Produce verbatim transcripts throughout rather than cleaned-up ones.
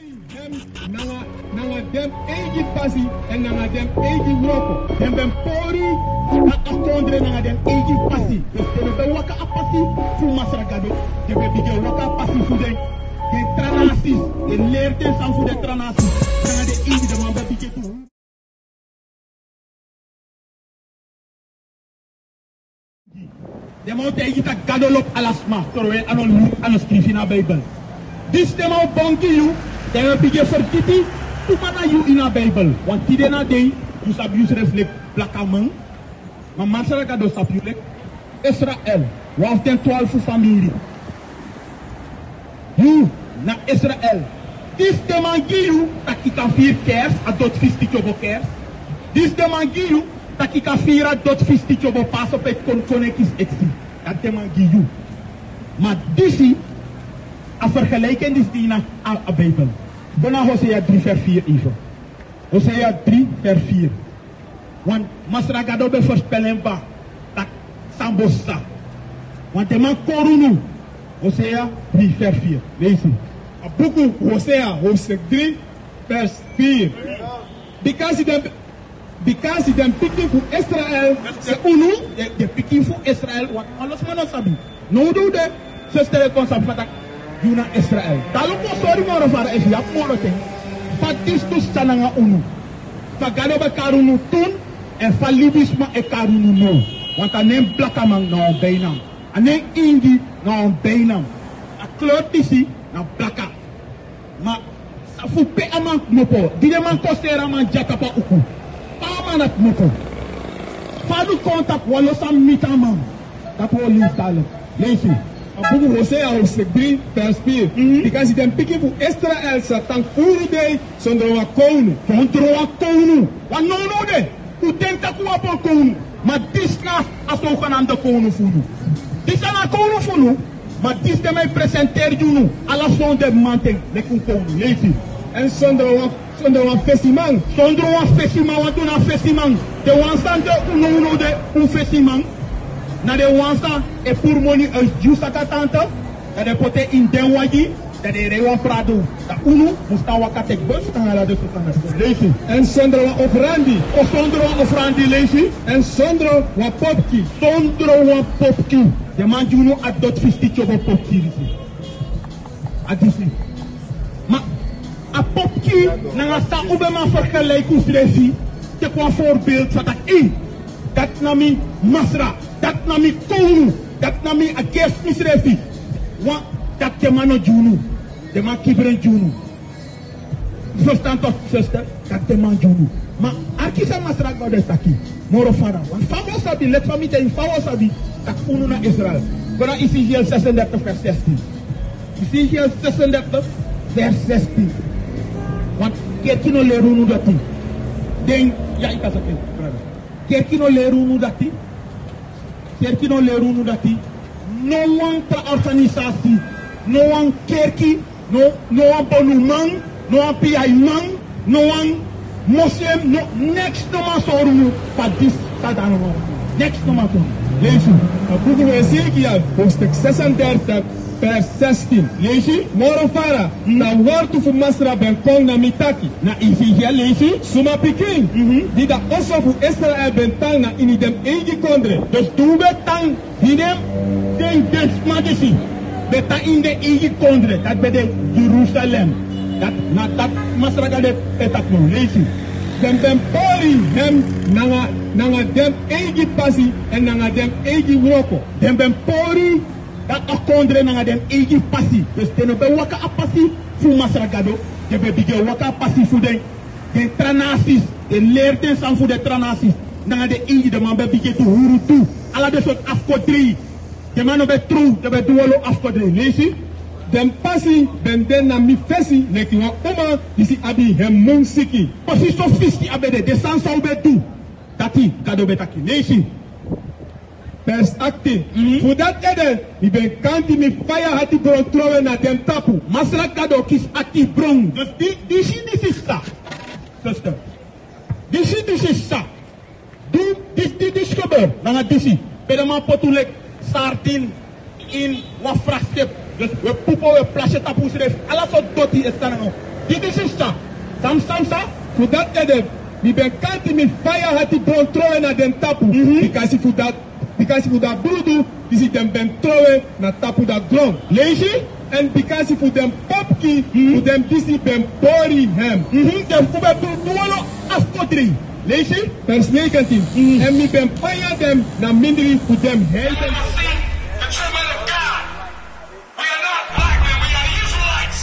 Den nanga, nanga den eigi pasi èn nanga den eigi wroko. Den ben pori a, a kondre nanga den eigi pasi. Dus den no ben waka a pasi fu Masra Gado. Den ben bigin waka a pasi fu den, den tra nasis. Den leri den sani fu den tra nasis. Nanga den eigi den man ben bigin tu. Den man o taigi taki Gado lobi ala sma, terwijl a no, a no skrifi ini a Bijbel. Disi den man o bon gi yu, dan yu e bigin fergiti tuma na yu ini a Bijbel. Want tide na dei, yu sabi yusrefi leki blakaman, ma Masra Gado sabi yu leki Israel, wan fu den twalfu famiri. Yu na Israel. Disi den man gi yu taki yu kan firi kerst, a doti fisti tyobo kerst. Disi den man gi yu taki yu kan firi a doti fisti tyobo Pasen pe kon, kon e kisi eksi. Dati den man gi yu. Ma disi, a fergelijking disi de ini a, a Bijbel. Go na Hosea dri vers vier even. Hosea dri vers vier. Want Masra Gado ben voorspel en kba taki san bo sa. Want den man kori unu. Hosea dri vers vier. Leisi. A buku Hosea hoofdstuk drie, vers vier. Bikasi den, bikasi den pikin fu Israel, se unu, den, den pikin fu Israel, want wan lo sma no sabi. Now den, den sostere kon sabi fa taki yu na Israel. Dan luku, sori moro fara, efu yu abi moro ten. Fa disi tu san nanga unu. Fa Gado ben kari unu tun, èn fa libisma e kari unu now. Want a nen blakaman na wan bijnaam. A nen ingi na wan bijnaam. A kleur disi na blaka. Ma san fu pe a man kmopo, di den man kon seri a man dya tapu a uku. Pe a man na kmopo. Fa a du kon taki wan lo sani miti a man. Dati wi o leisi dyaso. Leisi. A buku Hosea hoofdstuk drie, vers vier. Mhm. Bikasi den pikin fu Israel sa tan furu dei sondro wan kownu. Sondro wan kownu. Wan nownow de. Un denki taki un abi wan kownu. Ma disi na a zogenaamde kownu fu unu. Disi na a kownu fu unu. Ma disi den man e presenteri gi unu ala sonde mamanten leki un kownu. Leisi. Èn sondro wan, sondro wan fesiman. Sondro wan fesiman, want un na fesiman. Den wan san de, un no, un no de un fesiman. Na den wan san e puru moni e gi un saka tanta. Dan den poti en ini den wagi. Dan den e rei wan prado. Dan unu musu tan waka teki bus, tan ala den sosana. Leisi. Èn sondro wan ofrandi. O sondro wan ofrandi, leisi. Èn sondro wan popki. Sondro wan popki. Den man gi unu a doti fisti tyobo popki disi. A disi. Ma a popki, nanga san un ben man fergelijki unsrefi, teki wan voorbeeld fa taki, ei, dati na mi masra, dati na mi kownu, dati na mi, a gersi misrefi. Wan, dati den man no gi unu. Den man kibri en gi unu. Verstaan toch, zuster? Dati den man gi unu. Ma arki san Masra Gado e taki. Moro fara. Want fa wi o sabi, leki fa mi taigi unu, fa wi o sabi taki unu na Israel. Go na Ezekiel zesendertig vers zestien. Ezekiel zesendertig vers zestien. Want kerki no leri unu dati. Den, ya, yu kan saka en. Kerki no leri unu dati. Kerki no leri unu dati. No wan tra organisasi, no wan kerki, no, no wan bonuman, no wan piaiman, no wan moslim, no, neks no man sori unu fa disi san de na unu. Neks no man sori unu. Leisi. A buku fu Ezekiel, hoofdstuk zesendertig, vers zestien. Leisi. Moro fara, na wortu fu Masra ben kon na mi taki. Na Ezekiel, leisi. Suma pikin, mhm, di de na oso fu Israel ben tan na ini den eigi kondre. Dus di un ben tan, di den, den, den sma disi ben tan ini den eigi kondre, dati ben de Jerusalem. Dati na dati Masra Gado e taki now. Leisi. Den ben pori den nanga, nanga den eigi pasi èn nanga den eigi wroko. Den ben pori a, a kondre nanga den eigi pasi. Dus den no ben waka a pasi fu Masra Gado, den ben bigin waka a pasi fu den, den tra nasis, den leri den sani fu den tra nasis. Nanga den eigi den man ben bigin du huru tu. Ala den sortu afkodrei. Den man no ben tron, den ben du olo afkodrei. Leisi. Den pasi ben de na mi fesi leki wan uma disi abi en mun siki. Pasi so fisi a ben de, den sani san un ben du. Dati Gado ben taki. Leisi. Vers achttien. Mhm. Fu dati ede, mi ben kanti mi faya ati bron trowe na den tapu. Masra Gado kisi ati bron. Dus di, disi, disi sa. Zuster. Disi, disi sa. Di, disi, di, disi gebeur. Nanga disi. Pe den man poti un leki sardin ini wan vrachtschip. Dus wi e pupu, wi e plasi tapu unsrefi. Ala sortu doti e tan nanga wi. Kiti sisa, san mi sa, san mi sa, fu dati dede, mi ben kanti mi faya ati bron trowe na den tapu. Mhm. Bikasi fu dati, bikasi fu dati brudu disi den ben trowe na tapu dati gron. Leisi. Èn bikasi fu den popki, mhm, fu den disi ben bori hem. Mhm. Den fu ben du, du wan lo afkodri. Leisi. Vers negentien. Mhm. Èn mi ben faya den na mindri fu den heiden. We are not black men, we are Israelites.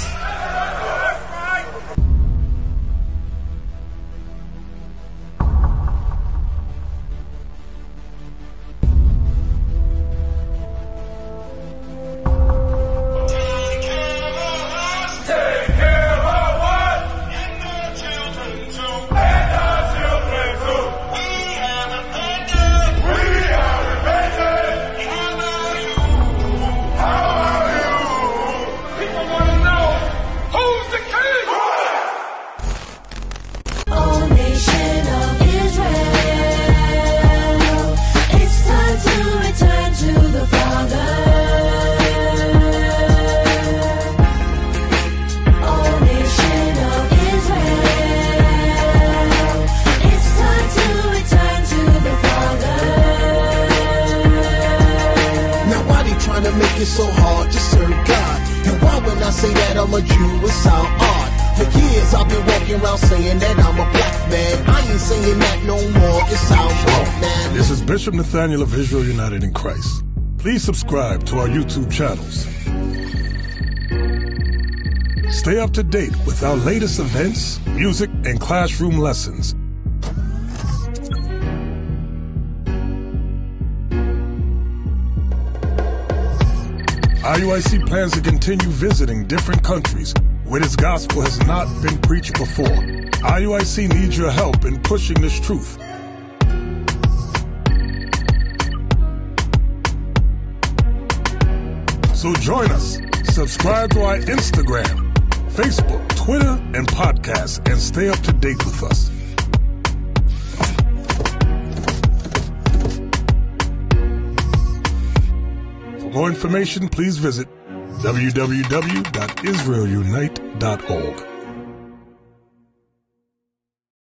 Take care of us. Take care of what? And the children. People wanna know, who's the king? O nation of Israel, it's time to return to the Father. O nation of Israel, it's time to return to the Father. Now why they tryna make it so hard to serve God? And why when I say that I'm a Jew, it sound odd? For years I've been walking around saying that I'm a black man. I ain't saying that no more, it sounds wrong, man. This is Bishop Nathaniel of Israel United in Christ. Please subscribe to our YouTube channels. Stay up to date with our latest events, music, and classroom lessons. I U I C plans to continue visiting different countries where this gospel has not been preached before. I U I C needs your help in pushing this truth. So join us. Subscribe to our Instagram, Facebook, Twitter, and podcast, and stay up to date with us. For more information, please visit w w w dot israel unite dot org.